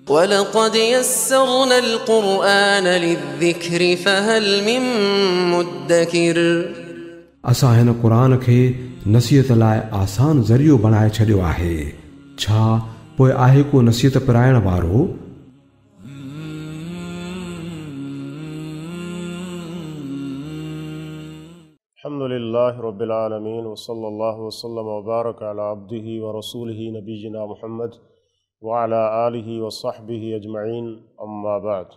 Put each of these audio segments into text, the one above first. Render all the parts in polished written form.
ولقد يسرنا القرآن للذكر فهل من مدكر. असां हिन क़ुर खे नसीहत लाइ आसान ज़रियो बणाए छॾियो आहे, छा पोइ आहे को नसीहत पराइण वारो? अल्हम्दुलिल्लाहि रब्बिल आलमीन व सल्लल्लाहु वसल्लम व बारक अला अब्दिही व रसूलिही नबीना मुहम्मद व अला आलिही व सहबिही अजमईन, अम्मा बाद।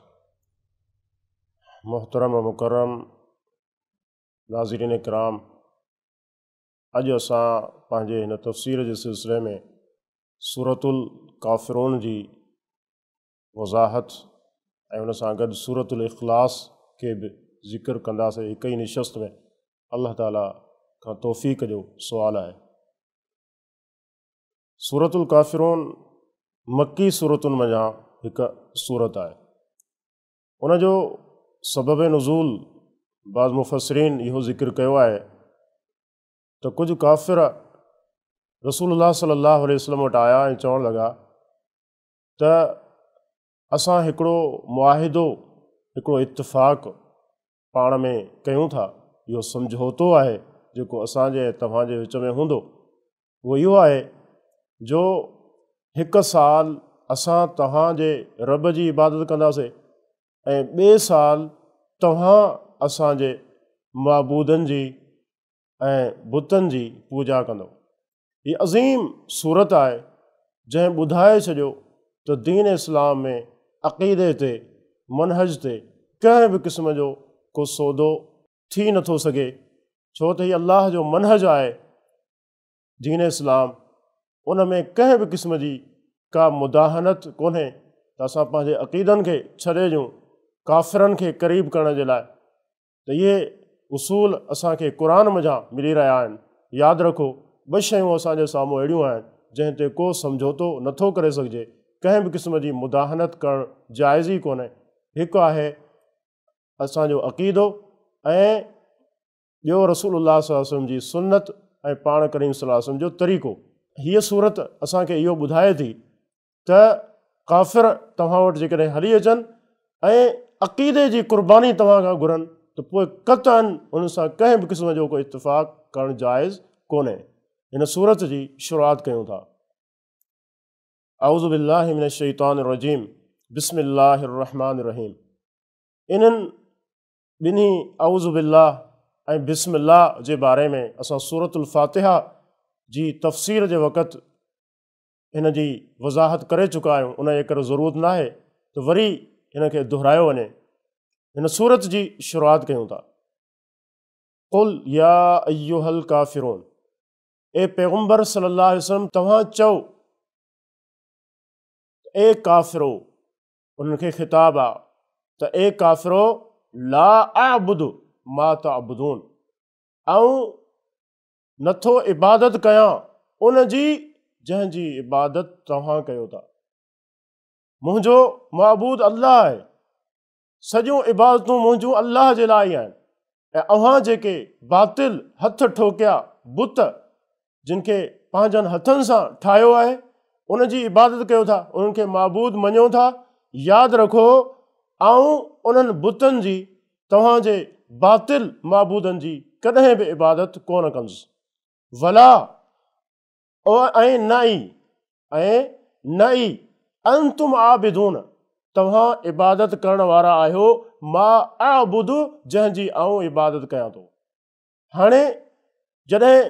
मुहतरम व मुकर्रम नाज़रीन कराम, अॼु असां पंहिंजे हिन तफ़सीर जे सिलसिले में सूरतुल काफ़िरून जी वज़ाहत ऐं उन सां गॾु सूरतुल इख़लास खे बि ज़िक्र कंदासीं हिक ई निशस्त में। अल्लाह ताला खां तौफ़ीक़ जो सुवाल आहे। सूरतुल काफ़िरून मक्की सूरतुनि मंझां हिकु सूरत आहे। उनजो सबब नुज़ूल बाज़ मुफ़स्सिरीन इहो ज़िक्र कयो आहे त कुझु काफ़िर रसूलुल्लाह सल्लल्लाहु अलैहि वसल्लम वटि आया ऐं चवणु लॻा त असां हिकिड़ो मुआहिदो, हिकिड़ो इत्तिफ़ाक़ पाण में कयूं था, इहो सम्झौतो आहे जेको असांजे तव्हांजे विच में हूंदो। उहो इहो आहे जो हिकु साल असां तव्हांजे रब जी इबादत कंदासीं ऐं ॿिए साल तव्हां असांजे महबूदनि जी ऐं बुतनि जी पूजा कंदो। हीअ अज़ीम सूरत आहे जंहिं ॿुधाए छॾियो त दीन इस्लाम में अक़ीदे ते, मनहज ते कंहिं बि क़िस्म जो को सौदो थी नथो सघे, छो त हीअ अल्लाह जो मनहज आहे दीन इस्लाम, उन में कंहिं बि क़िस्म जी का मुदाहनत कोन्हे त असां पंहिंजे अक़ीदनि खे छॾे ॾियूं काफ़िरनि खे क़रीब करण जे लाइ। त इहे उसूल असांखे क़ुर मंझां मिली रहिया आहिनि। यादि रखो, ॿ शयूं असांजे साम्हूं अहिड़ियूं आहिनि जंहिं ते को सम्झौतो नथो करे सघिजे, कंहिं बि क़िस्म जी मुदाहनत करणु जाइज़ ई कोन्हे। हिकु आहे असांजो अक़ीदो ऐं ॿियो रसूलुल्लाह सल्लल्लाहु अलैहि वसल्लम जी सुन्नत ऐं पाण करीम सल्लल्लाहु अलैहि वसल्लम जो तरीक़ो। हीअ सूरत असांखे इहो ॿुधाए थी त काफ़िर तव्हां वटि जेकॾहिं हली अचनि ऐं अक़ीदे जी क़ुर्बानी तव्हां खां घुरनि त पोइ क़तअन उन्हनि सां कंहिं बि क़िस्म जो को इत्तिफ़ाक़ करणु जाइज़ कोन्हे। हिन सूरत जी शुरूआत कयूं था। आऊज़ु बिल्लाहि मिनश शैतानिर रजीम, बिस्मिल्लाहिर रहमानिर रहीम। इन्हनि ॿिन्ही आऊज़ु बिल्लाह ऐं बिस्मिल्लाह जे बारे में असां सूरतुल फातिहा जी तफ़सीर जे वक़्तु हिन जी वज़ाहत करे चुका आहियूं, उन जे करे ज़रूरत न आहे त वरी हिन खे दोहरायो वञे। हिन सूरत जी शुरूआत कयूं था। कुल या अय्युहल काफ़िरून, ए पैगम्बर सल्लल्लाहु अलैहि वसल्लम तव्हां चओ ए काफ़िरो, उन्हनि खे ख़िताब आहे त ए काफ़िरो, ला अअबुदु मा तअबुदून, आउं नथो इबादत कयां उन जी जंहिंजी इबादत तव्हां कयो था। मुंहिंजो महबूद अल्लाह आहे, सॼियूं इबादतूं मुंहिंजूं अल्लाह जे लाइ आहिनि ऐं अव्हां जेके बातिल हथ ठोकिया बुत जिन खे पंहिंजनि हथनि सां ठाहियो आहे उन जी इबादत कयो था, उन्हनि खे महबूद मञो था। यादि रखो, आउं उन्हनि बुतनि जी, तव्हांजे बातिल महबूदनि जी कॾहिं बि इबादत कोन कंदुसि। वला ऐं न ई अंतुम आबिदून, तव्हां इबादत करण वारा आहियो, मां अअबुदु, जंहिंजी आउं इबादत कयां थो। हाणे जॾहिं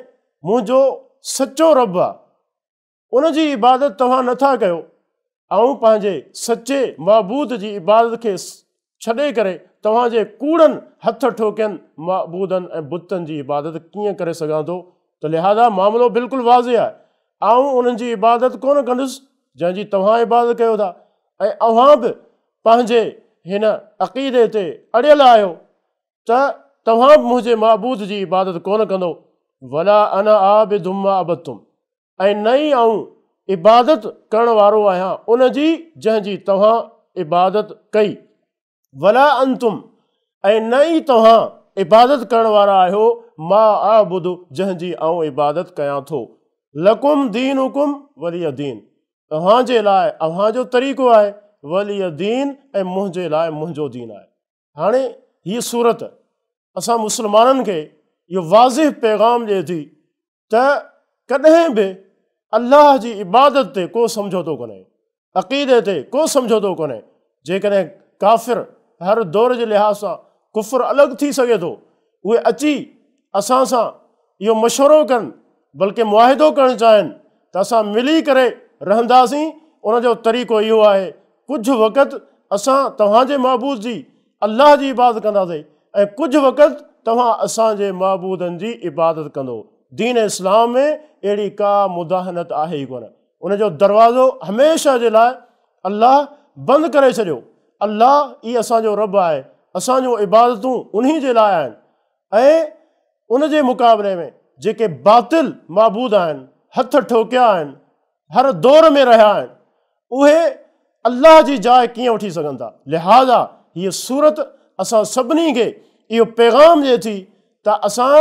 मुंहिंजो सचो रब आहे उनजी इबादत तव्हां नथा कयो, आउं पंहिंजे सचे महबूद जी इबादत खे छॾे करे तव्हांजे कूड़नि हथ ठोकियनि महबूदनि ऐं बुतनि जी इबादत कीअं करे सघां थो? त लिहाज़ा मामिलो बिल्कुलु वाज़े आहे, आउं उन्हनि जी इबादत कोन कंदुसि जंहिंजी तव्हां इबादत कयो था ऐं अव्हां बि पंहिंजे हिन अक़ीदे ते अड़ियल आहियो त तव्हां बि मुंहिंजे महबूद जी इबादत कोन कंदो। वला अना आबिदुम मा अबदतुम, ऐं न ई आउं इबादत करण वारो आहियां उन जी जंहिंजी तव्हां इबादत कई। वला अंतुम, ऐं न ई तव्हां इबादत करण वारा आहियो मा अअबुदु, जंहिंजी आउं इबादत कयां थो। लकुम दीनुकुम वलिय दीन, तव्हांजे लाइ अव्हांजो तरीक़ो आहे, ولي دين ۽ منهنجي لاءِ منهنجو دين آهي. هاڻي هيءَ سورت اسان مسلمانن کي اهو واضح پيغام ڏئي ٿي ته ڪڏهن به الله جي عبادت تي ڪو سمجهوتو ڪونهي، عقيدي تي ڪو سمجهوتو ڪونهي. جيڪڏهن ڪافر هر دور جي لحاظ سان ڪفر الڳ ٿي سگهي ٿو، اهي اچي اسان سان اهو مشورو ڪن بلڪه معاهدو ڪرڻ چاهين ته اسان ملي ڪري رهنداسين، ان جو طريقو اهو آهي ڪجهه وقت اسان توهان جي معبود جي الله جي عبادت ڪنداسين ۽ ڪجهه وقت توهان اسان جي معبودن جي عبادت ڪندو. دين اسلام ۾ اهڙي ڪا مداهنت آهي ئي ڪونه. ان جو دروازو هميشه جي لاءِ الله بند ڪري ڇڏيو. الله ئي اسان جو رب آهي، اسان جون عبادتون انهي جي لاءِ آهن ۽ ان جي مقابلي ۾ جيڪي باطل معبود آهن، هٿ ٺوڪيا آهن، هر دور ۾ رهيا آهن، اهي الله جي جاءِ ڪيئن وٺي سگهن ٿا؟ لهذا هيءَ سورت اسان سڀني کي اهو پيغام ڏئي ٿي ته اسان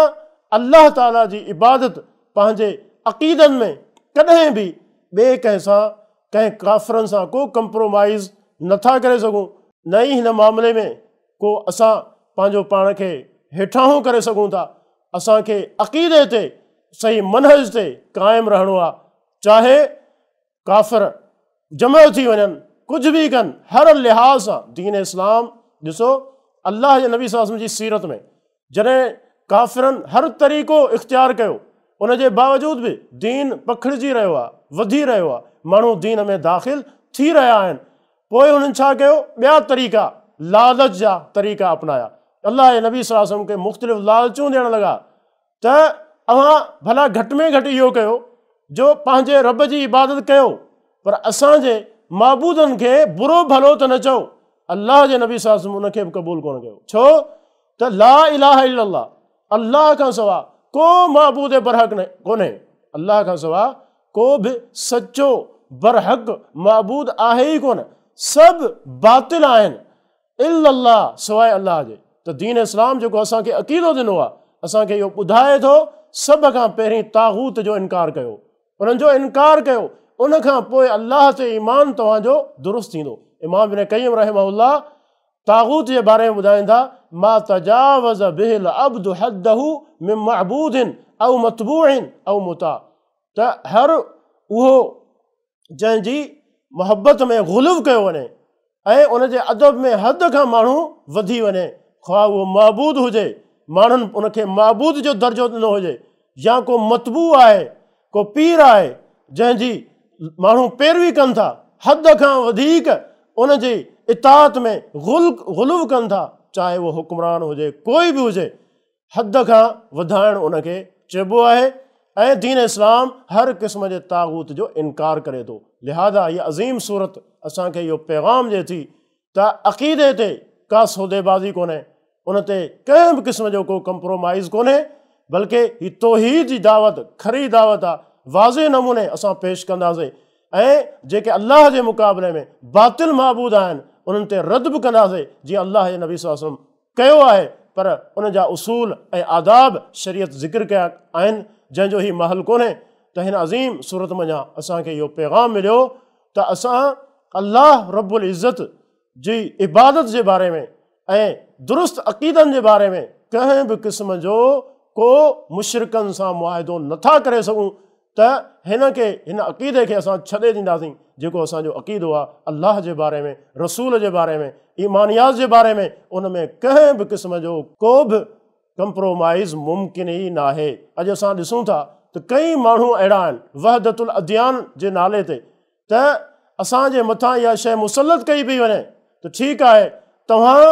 الله تعاليٰ جي عبادت پنهنجي عقيدن ۾ ڪڏهن به ٻئي ڪنهن سان، ڪنهن ڪافرن سان ڪو ڪمپرومائيز نٿا ڪري سگهون، نه ئي هن معاملي ۾ ڪو اسان پنهنجو پاڻ کي هيٺاهون ڪري سگهون ٿا. اسان کي عقيدي تي صحيح منهج تي قائم رهڻو آهي، چاهي ڪافر جمع ٿي وڃن، ڪجهه به ڪن، هر لحاظ سان دين اسلام ڏسو الله جي نبي صلي الله عليه وسلم جي سيرت ۾ جڏهن ڪافرن هر طريقو اختيار ڪيو ان جي باوجود به دين پکڙجي رهيو آهي، وڌي رهيو آهي، ماڻهو دين ۾ داخل ٿي رهيا آهن. پوءِ هنن ڇا ڪيو؟ ٻيا طريقا، لالچ جا طريقا اپنايا. الله جي نبي صلي الله عليه وسلم کي مختلف لالچون ڏيڻ لڳا ته اوهان ڀلا گهٽ ۾ گهٽ اهو ڪيو جو پنهنجي رب جي عبادت ڪيو، پر اسان جي معبودن کي برو ڀلو ته نه چئو. الله جي نبي صلي الله عليه وسلم ان کي به قبول ڪونه ڪيو. ڇو ته لا اله الا الله، الله کان سوا ڪو معبود برحق ڪونهي، الله کان سوا ڪو به سچو برحق معبود آهي ئي ڪونه، سڀ باطل آهن الا الله، سواءِ الله جي. ته دين اسلام جيڪو اسان کي عقيدو ڏنو آهي، اسان کي اهو ٻڌائي ٿو سڀ کان پهرين طاغوت جو انڪار ڪيو، انهن جو انڪار ڪيو، ان کان پوءِ الله تي ايمان توهان جو درست ٿيندو. امام ابن قيم رحمه الله طاغوت جي باري ۾ ٻڌائين ٿا، ما تجاوز به العبد حده من معبود او متبوع او مطاع، ته هر اهو جنهن جي محبت ۾ غلو ڪيو وڃي ۽ ان جي ادب ۾ حد کان ماڻهو وڌي وڃي، خواهه اهو معبود هجي، ماڻهن ان کي معبود جو درجو ڏنو هجي، يا ڪو متبوع آهي، ڪو پير آهي جنهن جي ماڻهو پيروي ڪن ٿا، حد کان وڌيڪ ان جي اطاعت ۾ غلو ڪن ٿا، چاهي اهو حڪمران هجي، ڪوئي به هجي، حد کان وڌائڻ ان کي چئبو آهي. ۽ دين اسلام هر قسم جي طاغوت جو انڪار ڪري ٿو. لهذا هيءَ عظيم سورت اسان کي اهو پيغام ڏئي ٿي ته عقيدي تي ڪا سوديبازي ڪونهي، ان تي ڪنهن به قسم جو ڪو ڪمپرومائيز ڪونهي، بلڪه هي توحيد جي دعوت کري دعوت آهي، واضح نموني اسان پيش ڪنداسين ۽ جيڪي الله جي مقابلي ۾ باطل معبود آهن انهن تي رد به ڪنداسين، جيئن الله جي نبي صلي الله عليه وسلم ڪيو آهي، پر ان جا اصول ۽ آداب شريعت ذڪر ڪيا آهن، جنهن جو هي محل ڪونهي. ته هن عظيم سورت منجهان اسان کي اهو پيغام مليو ته اسان الله رب العزت جي عبادت جي باري ۾ ۽ درست عقيدن جي باري ۾ ڪنهن به قسم جو ڪو مشرڪن سان معاهدو نٿا ڪري سگهون، ته هن کي، هن عقيدي کي اسان ڇڏي ڏينداسين، جيڪو اسان جو عقيدو آهي الله جي باري ۾، رسول جي باري ۾، ايمانيات جي باري ۾، ان ۾ ڪنهن به قسم جو ڪو به ڪمپرومائيز ممڪن ئي ناهي. اڄ اسان ڏسون ٿا ته ڪئي ماڻهو اهڙا آهن وحدت الاديان جي نالي تي ته اسان جي مٿان اها شيءِ مسلط ڪئي پئي وڃي ته ٺيڪ آهي توهان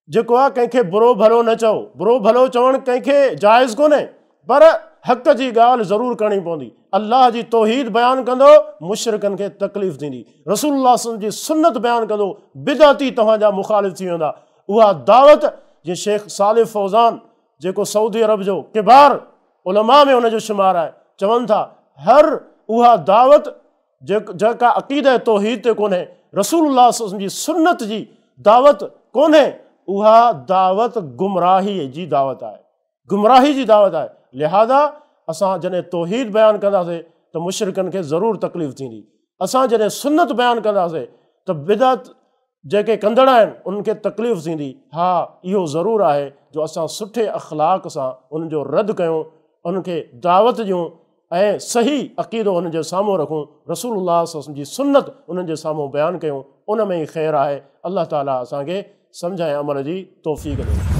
جيڪو آهي ڪنهن کي برو ڀلو نه چئو، برو ڀلو چوڻ ڪنهن کي جائز ڪونهي، پر حق جي ڳالهه ضرور ڪرڻي پوندي. الله جي توحيد بيان ڪندو مشرڪن کي تڪليف ٿيندي، رسول الله صلي الله عليه وسلم جي سنت بيان ڪندو بدعتي توهان جا مخالف ٿي ويندا. اها دعوت جيئن شيخ صالح فوزان جيڪو سعودي عرب جو ڪبار علماء ۾ ان جو شمار آهي، چون ٿا هر اها دعوت جيڪا عقيده توحيد تي ڪونهي، رسول الله صلي الله عليه وسلم جي سنت جي دعوت ڪونهي، اها دعوت گمراهي جي دعوت آهي، گمراهي جي دعوت آهي. لهذا اسان جڏهن توحيد بيان ڪنداسين ته مشرڪن کي ضرور تڪليف ٿيندي، اسان جڏهن سنت بيان ڪنداسين ته بدعت جيڪي ڪندڙ آهن انهن کي تڪليف ٿيندي. ها اهو ضرور آهي جو اسان سٺي اخلاق سان انهن جو رد ڪيون، انهن کي دعوت ڏيون ۽ صحيح عقيدو انهن جي سامهون رکون، رسول الله صلي الله عليه وسلم جي سنت انهن جي سامهون بيان ڪيون، ان ۾ ئي خير آهي. الله تعالي اسان کي سمجهه ۽ عمل جي توفيق ڏي.